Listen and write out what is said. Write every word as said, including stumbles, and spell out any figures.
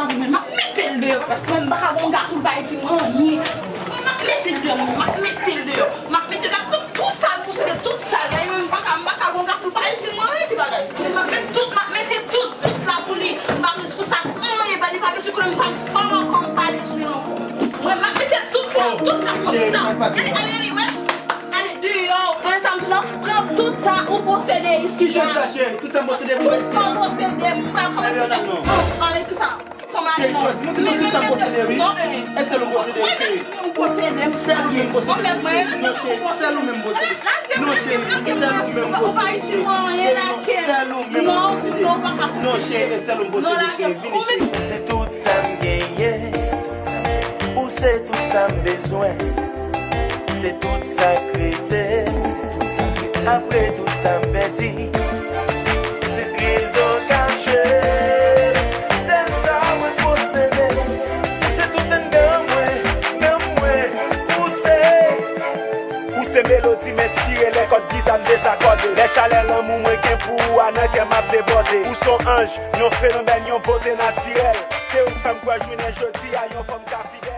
Mwen, m ap mete l deyò, paske mwen, m pa ka gon gason pa di m anyen. Mwen, m ap mete l deyò, mwen, m ap mete l deyò. M ap mete l, m ap pran tout sa l posede, tout sa l genyen, mwen, m pa ka, m pa ka gon gason pa di m anyen, ki bagay sa. Mwen, m ap mete tout, m ap mete tout, tout la pou li. M pa bezwen sa, anyen, pa li pa bezwen konnen m pa fanm ankò, m pa bezwen ankò. Mwen, m ap mete tout la, tout la pou sa. Ale, ale, ale, wè. Ale, deyò, tande sa m di w la, pran tout sa ou posede isi la. Ki jan sa, cheri? Tout sa m posede pou mwen isi la. Tout sa w posede, m pral kòmanse. Bon, ale, ki sa? Cheri, soti, mwen di nou tout sa m posede, wi. E sèl ou posede, wi, cheri. Sèl ou menm posede, wi, cheri. Non, cheri, sèl ou menm posede. Non, cheri, sèl ou menm posede, cheri. Cheri, non, sèl ou menm posede. Non, cheri, e sèl ou posede, cheri. Vini, cheri. Ou se tout sa m genyen. Ou se tout sa m bezwen. Se tout sa k rete. Apre tout sa m pèdi. Se trezò kache. Sèl sa mwen posede. Ou se tout anndan mwen, nan mwen. Ou se, ou se melodi m enspire lè kòd gita m dezakòde. Lè chalè lanmou mwen gen pou ou a nan kè m ap debòde. Ou se yon anj, yon fenomèn, yon bote natirèl. Se ou k fè m kwè jounen jodi a yon fanm ka fidèl.